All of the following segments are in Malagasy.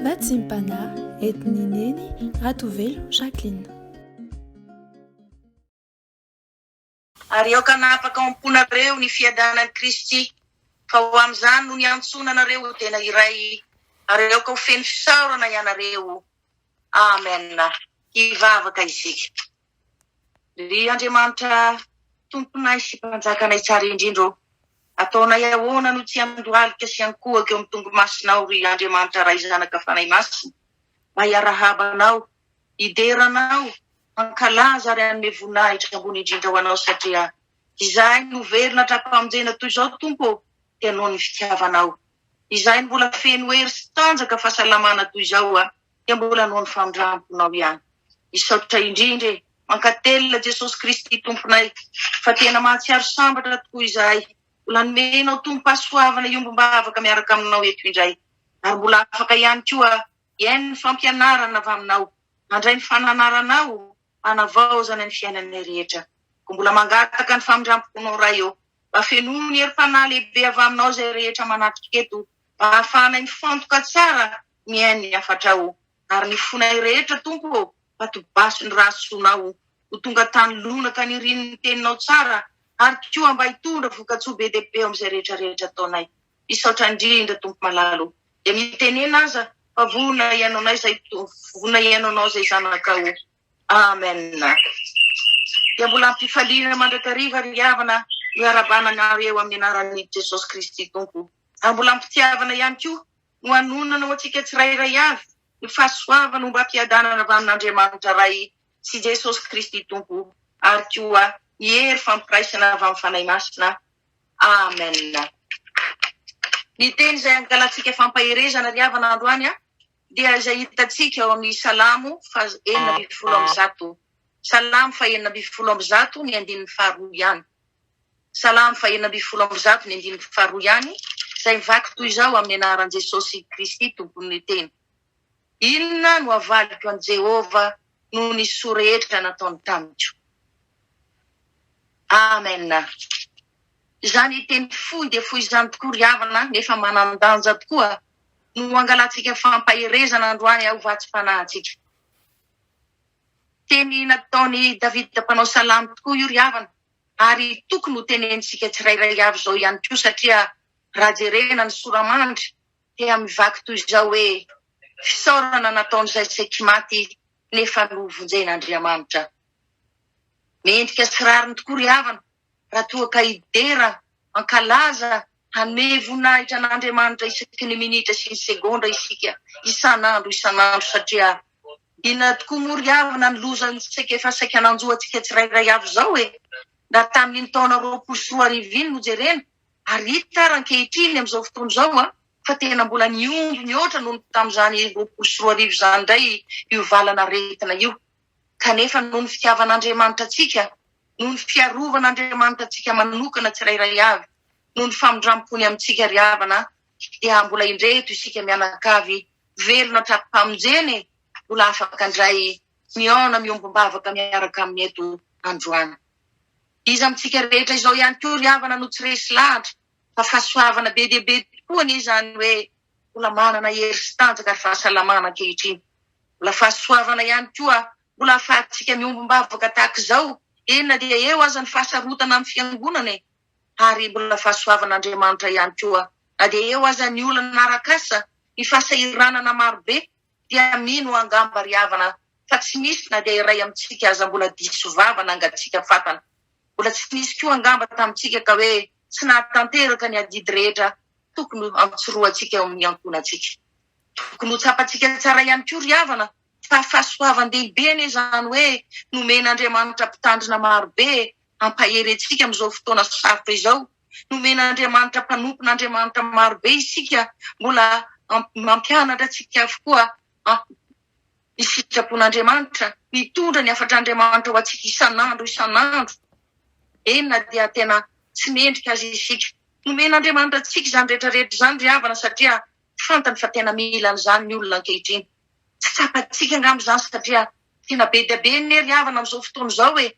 Vatsim-panahy entin'i Neny Ratovelo Jacqueline. Ary aoka hanapaka ao am-ponareo ny fiadanan'i Kristy, fa ho amin'izany no niantsoana anareo ho tena iray, ary aoka ho feno fisaorana ianareo. Amen. Hivavaka isika. Ry Andriamanitra Tomponay sy Mpanjakanay tsara indrindra ô, ataonay ahoana no tsy handohalika sy hankohaka eo amin'ny tongo-masinao, ry Andriamanitra Ray Zanaka Fanahy Masina, mba hiarahaba Anao, hidera Anao, hankalaza ary hanome voninahitra ambony indrindra ho Anao satria izahay no velona hatrampamonjena toy izao Tompo ô, dia noho ny fitiavanao. Izahay no mbola feno hery sy tanjaka fahasalamana toy izao a, dia mbola noho ny famindramponao ihany. Misaotra indrindra e! Mankatelina Jesosy Kristy Tomponay fa tena mahatsiaro sambatra tokoa izahay mbola nomenao Tompo-pahasoavana hiombom-bavaka miaraka aminao eto indray ary mbola afaka ihany koa hihaino ny fampianarana avy aminao, handray ny fananaranao hanavaozana ny fiainanay rehetra. Koa mbola mangataka ny famindram-ponao Ray ô, mba fenoy ny herim-panahy lehibe avy aminao izay rehetra manatrika eto mba hahafahanay mifantoka tsara mihaino ny hafatrao ary ny fonay rehetra Tompo ô mba tobaso ny rahasoanao ho tonga tany lonaka niriny ny teninao tsara ary koa mba hitondra vokatsoa be dia be eo amin'izay rehetra rehetra ataonay. Misaotra indrindra Tompo malala ô. Dia mitenena aza fa vonona hihaino anay izay vonona hihaino anao izay zanakao. Amen. Dia mbola ampifaliana mandrakariva ry havana no iarahabana anareo amin'ny anaran'i Jesosy Kristy Tompo. Ary mbola ampitiavana ihany koa no hanonona ho antsika tsirairay avy ny fahasoavana ombam-piadanana avy amin'Andriamanitra Ray sy Jesosy Kristy Tompo ary koa ny hery fampiraisana avy amin'ny Fanahy Masina. Amen. Ny teny izay angalantsika fampaherezana ry havana androany dia izay hitantsika ao amin'ny Salamo faha 116. Salamo faha 116 ny andininy faharoa ihany. Salamo faha 116 ny andininy faharoa ihany, izay mivaky toy izao amin'ny anaran'i Jesosy Kristy Tompon'ny teny. Inona no havaliko an'i Jehovah noho ny soa rehetra nataony tamiko? Amen. Izany teny fohy dia fohy izany tokoa ry havana nefa manan-danja tokoa no angalantsika fampaherezana androany ho vatsim-panahintsika. Teny nataon'i Davida mpanao salamo tokoa io ry havana ary tokony ho tenenintsika tsirairay avy izao ihany koa satria raha jerena ny sora-mandry dia mivaky toy izao hoe fisaorana nataon'izay saiky maty nefa novonjen'Andriamanitra. Mendrika sy rariny tokoa ry havana raha toa ka hidera, hankalaza, hanome voninahitra an'Andriamanitra isaky ny minitra sy ny segondra isika isan'andro isan'andro satria inona tokoa moa ry havana ny loza saika efa saika nanjo antsika tsirairay avy izao e! Na tamin'iny taona 2020 iny no jerena ary hita ary ankehitriny amin'izao fotoana izao an fa tena mbola nihombo mihoatra noho ny tamin'izany 2020 izany indray io valan'aretina io. Kanefa noho ny fitiavan'Andriamanitra antsika, noho ny fiarovan'Andriamanitra antsika manokana tsirairay avy, noho ny famindram-pony amintsika ry havana dia mbola indreto isika mianakavy velona hatramin'ny-pamonjena e, mbola afaka indray mihaona miombom-bavaka miaraka aminy eto androany. Iza amintsika rehetra izao ihany koa ry havana no tsy resy lahatra fa fahasoavana be dia be tokoa anie izany hoe mbola manana hery sy tanjaka ary fahasalamana ankehitriny. Mbola fahasoavana ihany koa mbola ahafahantsika miombom-bavaka tahaka izao, eny na dia eo aza ny fahasarotana amin'ny fiangonana e! Ary mbola fahasoavan'Andriamanitra ihany koa na dia eo aza ny olana arak'asa, ny fahasahiranana marobe, dia mino angamba ry havana fa tsy misy na dia iray amintsika aza mbola diso vava nangatsiaka fatana. Mbola tsy nisy koa angamba tamintsika ka hoe tsy nahatanteraka ny adidy rehetra tokony antsorohantsika eo amin'ny ankohonantsika. Tokony ho tsapantsika tsara ihany koa ry havana fa fahasoavan-dehibe anie izany hoe nomen'Andriamanitra mpitandrina marobe hampahery antsika amin'izao fotoana sarotra izao. Nomen'Andriamanitra mpanompon'Andriamanitra marobe isika mbola mampianatra antsika avokoa ny sitrapon'Andriamanitra, mitondra ny hafatr'Andriamanitra ho antsika isan'andro isan'andro. Eny na dia tena tsy mendrika aza isika. Nomen'Andriamanitra antsika izany rehetra rehetra izany ry havana satria fantany fa tena mila an'izany ny olona ankehitriny. Tsy tsapantsika angamba izany satria tena be dia be anie ry havana amin'izao fotoana izao e!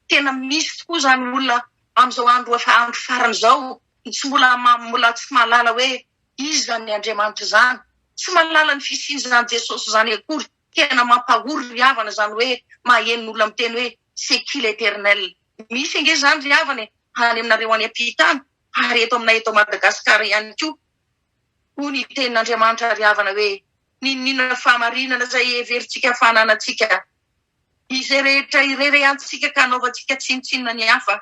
Tena misy tokoa izany olona amin'izao andro efa andro farany izao no tsy mbola mbola tsy mahalala hoe iza izany Andriamanitra izany. Tsy mahalala ny fisian'izany Jesosy izany akory. Tena mampahory ry havana izany hoe maheno olona miteny hoe c'est qui l'Eternel. Misy ange izany ry havana e, any aminareo any ampita any ary eto aminay eto Madagasikara ihany koa. Hoy ny tenin'Andriamanitra ry havana hoe n'inon'inona fahamarinana izay heverintsika fa ananantsika, izay rehetra irerehantsika ka anaovantsika tsinontsinona ny hafa,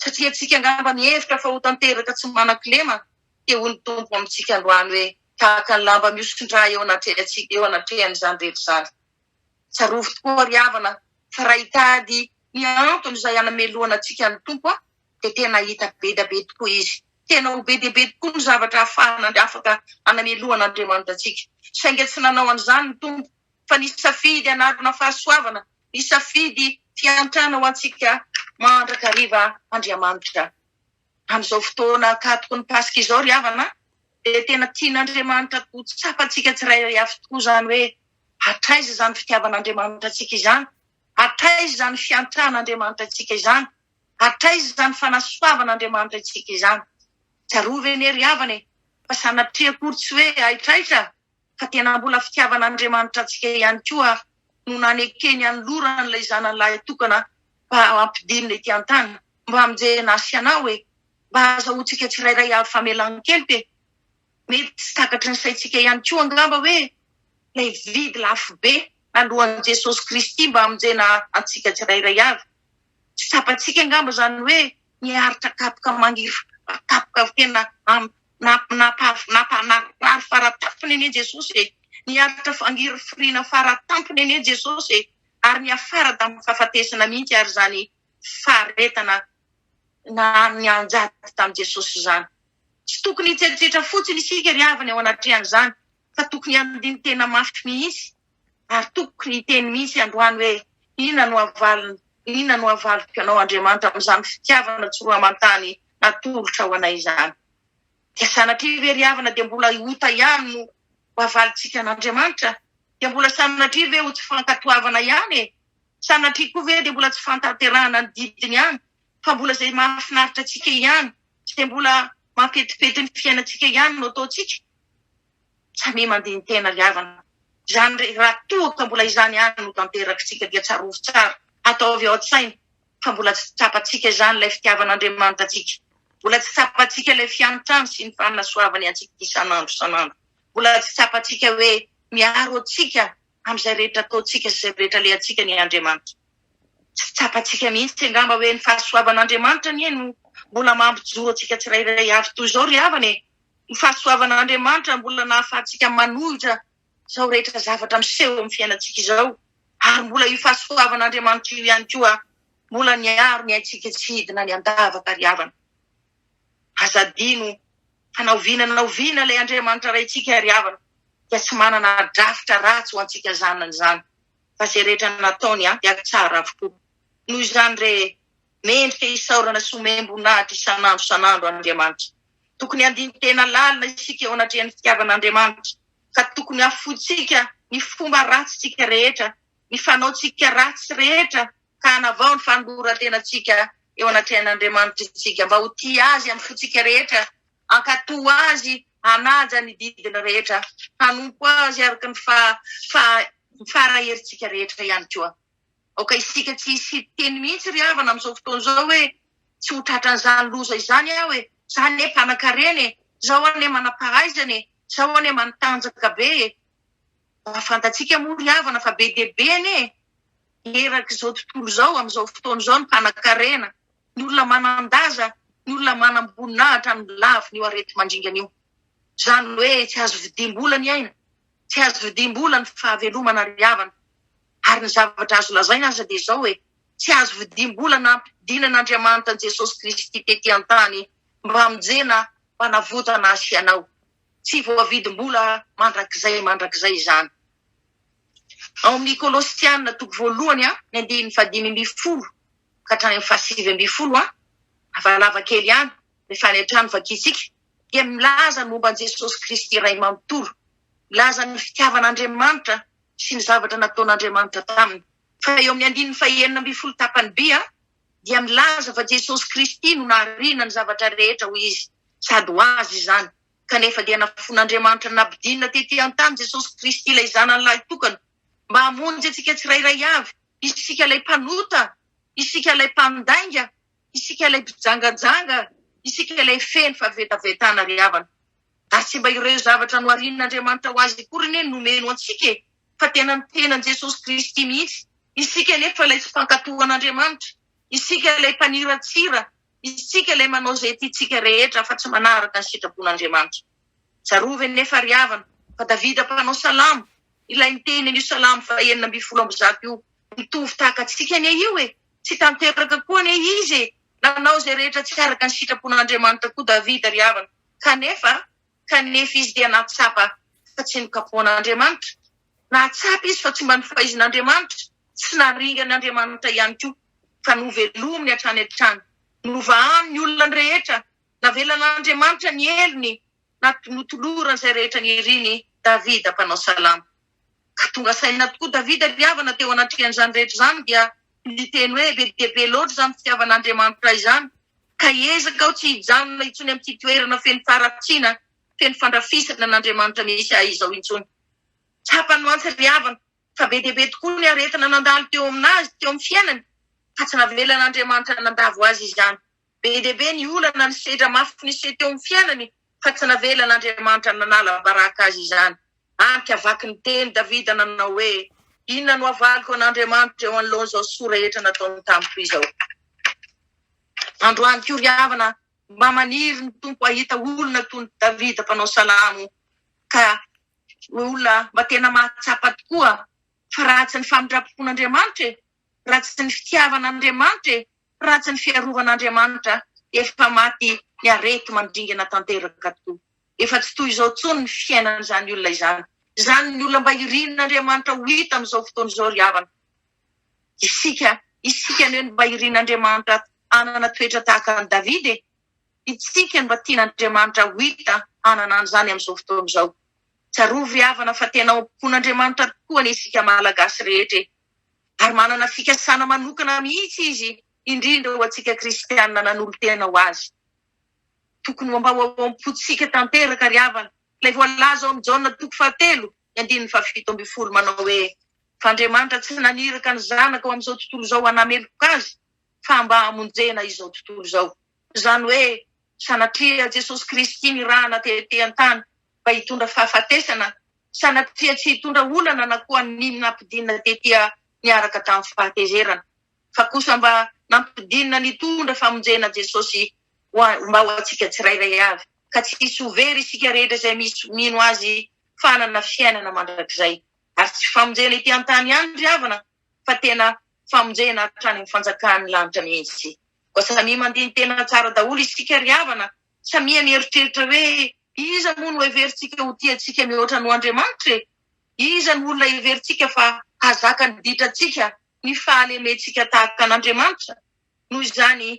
satria antsika angamba mihevitra fa ho tanteraka tsy manan-kilema, dia hoy ny Tompo amintsika androany hoe, tahaka ny lamba mihoson-drà eo anatrehantsika, eo anatrehan'izany rehetra izany. Tsarovy tokoa ry havana fa raha hitady ny antony izay hanamelohana antsika ny Tompo dia tena hahita be dia be tokoa Izy. Tena ho be dia be tokoa ny zavatra ahafahana afaka hanamelohan'Andriamanitra antsika. Saingy tsy nanao an'izany ny Tompo fa nisafidy hanarona fahasoavana, nisafidy fiantrana ho antsika mandrakariva Andriamanitra. Amin'izao fotoana ankatoky ny Paska izao ry havana dia tena tian'Andriamanitra ho tsapantsika tsirairay avy tokoa izany hoe hatraiza izany fitiavan'Andriamanitra antsika izany, hatraiza izany fiantran'Andriamanitra antsika izany, hatraiza izany fanasoavan'Andriamanitra antsika izany. Tsarovy anie ry havana e, fa sanatria akory tsy hoe haitraitra fa tena mbola fitiavan'Andriamanitra antsika ihany koa no nanekeny hanolorany ilay Zanany lahitokana mba hampidinina ety an-tany, mba hamonjena ahy sy anao e! Mba hahazahoantsika tsirairay avy famelan-keloka e! Mety tsy takatry ny saintsika ihany koa angamba hoe ilay vidy lafo be naloan'i Jesosy Kristy mba hamonjena antsika tsirairay avy. Tsy tsapantsika angamba izany hoe niaritra kapoka mangir kapoka tena nampanarary faratampony anie Jesosy e! Niaritra fangirifiriana faratampony anie Jesosy e! Ary niafara tamin'ny fahafatesana mihitsy ary izany faharetana nianjady tamin'i Jesosy izany. Tsy tokony hitsetsetra fotsiny isika ry havana eo anatrehan'izany fa tokony handini-tena mafy mihitsy ary tokony hiteny mihitsy androany hoe inona no havaliny, inona no havaliko anao Andriamanitra amin'izany fitiavana tsy roa aman-tany natolotra ho anay izany. Dia sanatria ve ry havana dia mbola ota ihany no ho havalintsika an'Andriamanitra? Dia mbola sanatria ve ho tsy fankatoavana ihany e? Sanatria koa ve dia mbola tsy fantanterahana ny didiny ihany fa mbola izay mahafinaritra antsika ihany, izay mbola mampetipety ny fiainantsika ihany no ataontsika? Samia mandini-tena ry havana. Izany re, raha toa ka mbola izany ihany no tanterakitsika dia tsarovy tsara, ataovy ao an-tsaina fa mbola tsy tsapantsika izany ilay fitiavan'Andriamanitra antsika. Mbola tsy tsapantsika ilay fiantrany sy ny fanasoavany antsika isan'andro isan'andro. Mbola tsy tsapantsika hoe miaro antsika amin'izay rehetra ataontsika sy izay rehetra alehantsika anie Andriamanitra. Tsy tsapantsika mihitsy angamba hoe ny fahasoavan'Andriamanitra anie no mbola mampijoro antsika tsirairay avy toy izao ry havana e! Ny fahasoavan'Andriamanitra mbola nahafahantsika manohitra izao rehetra zavatra miseho amin'ny fiainantsika izao, ary mbola io fahasoavan'Andriamanitra io ihany koa mbola niaro ny aintsika tsy hidina any an-davaka ry havana. Aza adino fa na oviana na oviana ilay Andriamanitra Raintsika ry havana dia tsy manana drafitra ratsy ho antsika zanany izany fa izay rehetra nataony dia tsara avokoa. Noho izany re mendrika hisaorana sy homem-boninahitra isan'andro isan'andro Andriamanitra. Tokony handini-tena lalina isika eo anatrehan'ny fitiavan'Andriamanitra, ka tokony hafointsika ny fomba ratsintsika rehetra, ny fanaontsika ratsy rehetra, ka hanavao ny fanoloran-tenantsika eo anatrehan'Andriamanitra isika, mba ho tia Azy amin'ny fontsika rehetra, hankatò Azy, hanaja ny didiny rehetra, hanompo Azy araka ny fara-herintsika rehetra ihany koa. Aoka isika tsy hisy hiteny mihitsy ry havana amin'izao fotoana izao hoe tsy ho tratran'izany loza izany aho e, za anie mpanankarena e, zaho anie manam-pahaizana e, zaho anie mantanjaka be e. Mba fantatsika moa ry havana fa be dia be anie erak'izao tontolo izao amin'izao fotoana izao ny mpanankarena, ny olona manan-daza, ny olona manam-boninahitra no lavin'io areti-mandringana io. Izany hoe tsy azo vidiam-bola ny aina, tsy azo vidiam-bola ny fahavelomana ry havana. Ary ny zavatra azo lazaina aza dia izao e, tsy azo vidiam-bola nampidinan'Andriamanitra an'i Jesosy Kristy tety an-tany mba hamonjena, mba hanavotana ahy sy ianao. Tsy voavidim-bola mandrakizay mandrakizay izany. Ao amin'ny Kolosiana toko voalohany ny andininy fahadimy ambinifolo ka hatrany amin'ny fahasivy ambinifolo, lavalava kely ihany, rehefa any an-trano vakintsika, dia milaza ny momba an'i Jesosy Kristy Ray manontolo, milaza ny fitiavan'Andriamanitra sy ny zavatra nataon'Andriamanitra taminy. Fa eo amin'ny andininy fahenina ambinifolo tapany B dia milaza fa Jesosy Kristy no nahariana ny zavatra rehetra hoy izy, sady ho Azy izany. Kanefa dia nafoin'Andriamanitra nampidinina tety an-tany Jesosy Kristy ilay Zanany lahitokana mba hamonjy antsika tsirairay avy, isika ilay mpanota, isika ilay mpandainga, isika ilay mpijangajanga, isika ilay feno fahavetavetana ry havana. Ary tsy mba ireo zavatra noharian'Andriamanitra ho azy akory anie no nomeny ho antsika e, fa tena ny tenan'i Jesosy Kristy mihitsy. Isika anefa ilay tsy mpankatò an'Andriamanitra, isika ilay mpaniratsira, isika ilay manao izay tiantsika rehetra fa tsy manaraka ny sitrapon'Andriamanitra. Tsarovy anefa ry havana fa Davida mpanao salamo, ilay niteny an'io salamo faha 116 io, mitovy tahaka antsika anie io e! Tsy tanteraka koa anie izy e! Nanao izay rehetra tsy araka ny sitrapon'Andriamanitra koa Davida ry havana. Kanefa, kanefa izy dia nahatsapa fa tsy nokapohan'Andriamanitra. Nahatsapa izy fa tsy mba nofaizin'Andriamanitra, tsy naringan'Andriamanitra ihany koa, fa novelominy hatrany hatrany. Novahany ny olona rehetra, navelan'Andriamanitra ny helony, na notolorany izay rehetra niriny Davida mpanao salamo. Ka tonga saina tokoa Davida ry havana teo anatrehan'izany rehetra izany dia niteny hoe, Be dia be loatra izany fitiavan'Andriamanitra izany, ka hiezaka aho tsy hijanona intsony amin'ity toerana feno faharatsiana, feno fandrafisana an'Andriamanitra misy ahy izao intsony. Tsapany mantsy ry havana fa be dia be tokoa ny aretina nandalo teo aminazy, teo amin'ny fiainany, fa tsy navelan'Andriamanitra nandavo azy izany. Be dia be ny olana, ny sedra mafy niseho teo amin'ny fiainany, fa tsy navelan'Andriamanitra nanala baraka azy izany. Ampy havaky ny teny Davida nanao hoe, Inona no havaliko an'Andriamanitra eo anoloan'izao soa rehetra nataony tamiko izao? Androany koa ry havana, mba maniry ny Tompo hahita olona toy ny Davida mpanao salamo, ka olona mba tena mahatsapa tokoa fa raha tsy ny famindram-pon'Andriamanitra e, raha tsy ny fitiavan'Andriamanitra e, raha tsy ny fiarovan'Andriamanitra dia efa maty ny areti-mandringana tanteraka tokoa. Efa tsy toy izao intsony ny fiainan'izany olona izany. Izany ny olona mba irin'Andriamanitra ho hita amin'izao fotoana izao ry havana. Isika, isika anie no mba irin'Andriamanitra hanana toetra tahaka an'i Davida e. Isika no mba tian'Andriamanitra ho hita hanana an'izany amin'izao fotoana izao. Tsarovy ry havana fa tena ao am-pon'Andriamanitra tokoa anie isika Malagasy rehetra e. Ary manana fikasana manokana mihitsy Izy, indrindra ho antsika kristiana nanolo-tena ho Azy. Tokony ho mba ho ao am-pontsika tanteraka ry havana ilay voalaza ao amin'ny Jaona toko fahatelo, ny andininy fahafito ambin'ny folo manao hoe, Fa Andriamanitra tsy naniraka ny Zanaka ho amin'izao tontolo izao hanameloka azy, fa mba hamonjena izao tontolo izao. Izany hoe, sanatria Jesosy Kristy nirahana tety an-tany mba hitondra fahafatesana, sanatria tsy hitondra olana na koa ny nampidinina tety niaraka tamin'ny fahatezerana, fa kosa mba nampidinina nitondra famonjena Jesosy ho mba ho antsika tsirairay avy, ka tsy hisy ho very isika rehetra izay misy mino Azy fa hanana fiainana mandrakizay. Ary tsy famonjena ety an-tany ihany ry havana fa tena famonjena hatrany amin'ny fanjakan'ny lanitra mihitsy. Koa samia mandini-tena tsara daholo isika ry havana, samia mieritreritra hoe iza moa no heverintsika ho tia antsika mihoatra noho Andriamanitra e? Iza no olona heverintsika fa hahazaka ny ditrantsika, ny fahalementsika tahaka an'Andriamanitra? Noho izany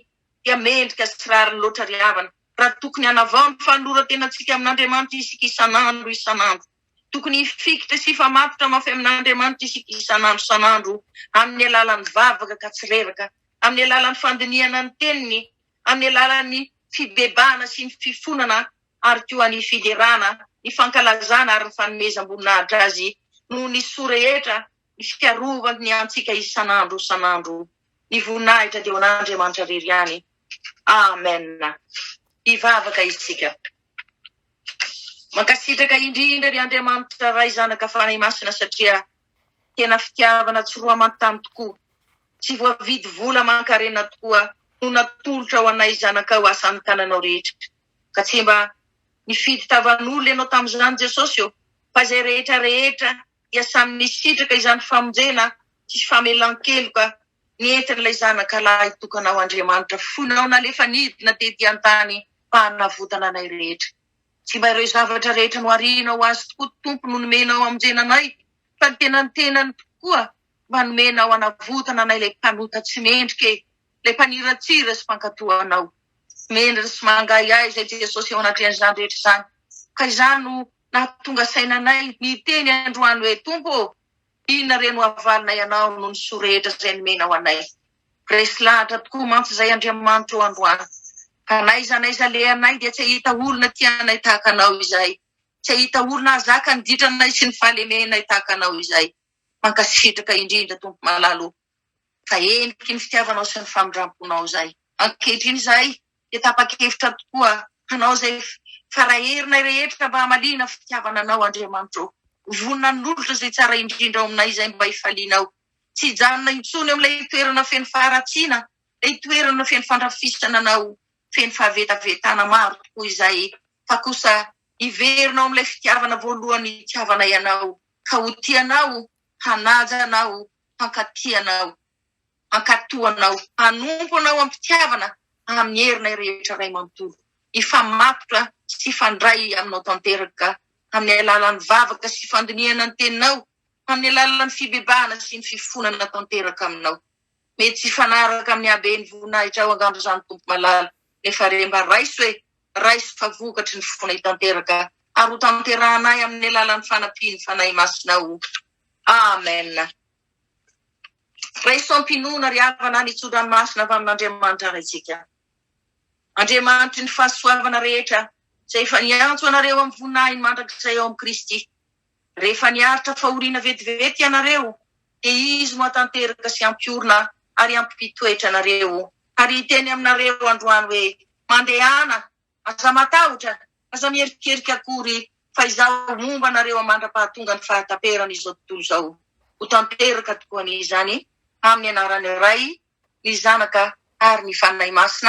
dia mendrika sy rariny loatra ry havana raha tokony hanavao ny fanoloran-tenantsika amin'Andriamanitra isika isan'andro isan'andro. Tokony hifikitra sy hifamatotra mafy amin'Andriamanitra isika isan'andro isan'andro amin'ny alalan'ny vavaka ka tsy reraka, amin'ny alalan'ny fandinihana ny Teniny, amin'ny alalan'ny fibebahana sy ny fifonana ary koa ny fiderana, ny fankalazana ary ny fanomezam-boninahitra Azy noho ny soa rehetra, ny fiarovany antsika isan'andro isan'andro. Ny voninahitra dia ho an'Andriamanitra irery ihany. Amen. Hivavaka isika. Mankasitraka indrindra ry Andriamanitra Ray Zanaka Fanahy Masina satria tena fitiavana tsy roa aman-tany tokoa, tsy voavidy vola aman-karena tokoa no natolotra ho anay zanakao asan'ny tananao rehetra. Ka tsy mba nifidy tavan'olona ianao tamin'izany Jesosy ô, fa izay rehetra rehetra dia samy nisitraka izany famonjena sy famelan-keloka nentin'ilay Zanaka lahy tokanao Andriamanitra fonao nalefa nidina tety an-tany mba hanavotana anay rehetra. Tsy mba ireo zavatra rehetra noharianao ho azy tokoa Tompo no nomenao hamonjena anay fa ny tena ny tenany tokoa mba nomenao hanavotana anay ilay mpanota tsy mendrika e, ilay mpaniratsira sy mpankatò anao. Mendrika sy mangahiahy izay Jesosy eo anatrehan'izany rehetra izany. Ka izany no nahatonga saina anay niteny androany hoe Tompo ô, inona re no havalinay anao noho ny soa rehetra izay nomenao anay. Resy lahatra tokoa mantsy izay Andriamanitra ô androany. Ka n'aiza n'aiza alehanay dia tsy hahita olona tia anay tahaka Anao izahay. Tsy hahita olona hahazaka ny ditranay sy ny fahalemenay tahaka Anao izahay. Mankasitraka indrindra Tompo malala o. Fa heniky ny fitiavanao sy ny famindramponao izahay. Ankehitriny izahay dia tapa-kevitra tokoa hanao izay fara-herinay rehetra mba hamaliana fitiavana Anao Andriamanitra o. Vonona hanolotra izay tsara indrindra ao aminay izahay mba hifalianao. Tsy hijanona intsony eo amin'ilay toerana feno faharatsiana, ilay toerana feno fandrafisana Anao, feno fahavetavetana maro tokoa izahay, fa kosa hiverina ao amin'ilay fitiavana voalohany nitiavanay Anao, ka ho tia Anao, hanaja Anao, hankatia Anao, hankatò Anao, hanompo Anao am-pitiavana amin'ny herinay rehetra Ray manontolo, hifamatotra sy hifandray Aminao tanteraka amin'ny alalan'ny vavaka sy fandinihana ny Teninao, amin'ny alalan'ny fibebahana sy ny fifonana tanteraka Aminao. Mety tsy hifanaraka amin'ny haben'ny voninahitrao angamba izany Tompo malala, nefa re mba raiso e, raiso fa vokatry ny fonay tanteraka ary ho tanterahanay amin'ny alalan'ny fanampian'ny Fanahy Masinao. Amen. Raiso am-pinoana ry havana ny tso-dranomasina avy amin'Andriamanitra Raintsika. Andriamanitry ny fahasoavana rehetra izay efa niantso anareo amin'ny voninahiny mandrakizay ao amin'i Kristy. Rehefa niaritra fahoriana vetivety ianareo, dia Izy no hatanteraka sy hampiorina ary hampitoetra anareo, ary hiteny aminareo androany hoe, Mandehana, aza matahotra, aza miherikerika akory, fa Izaho homba anareo mandra-pahatonga ny fahataperan'izao tontolo izao. Ho tanteraka tokoa anie izany, amin'ny anaran'ny Ray, ny Zanaka ary ny Fanahy Masina.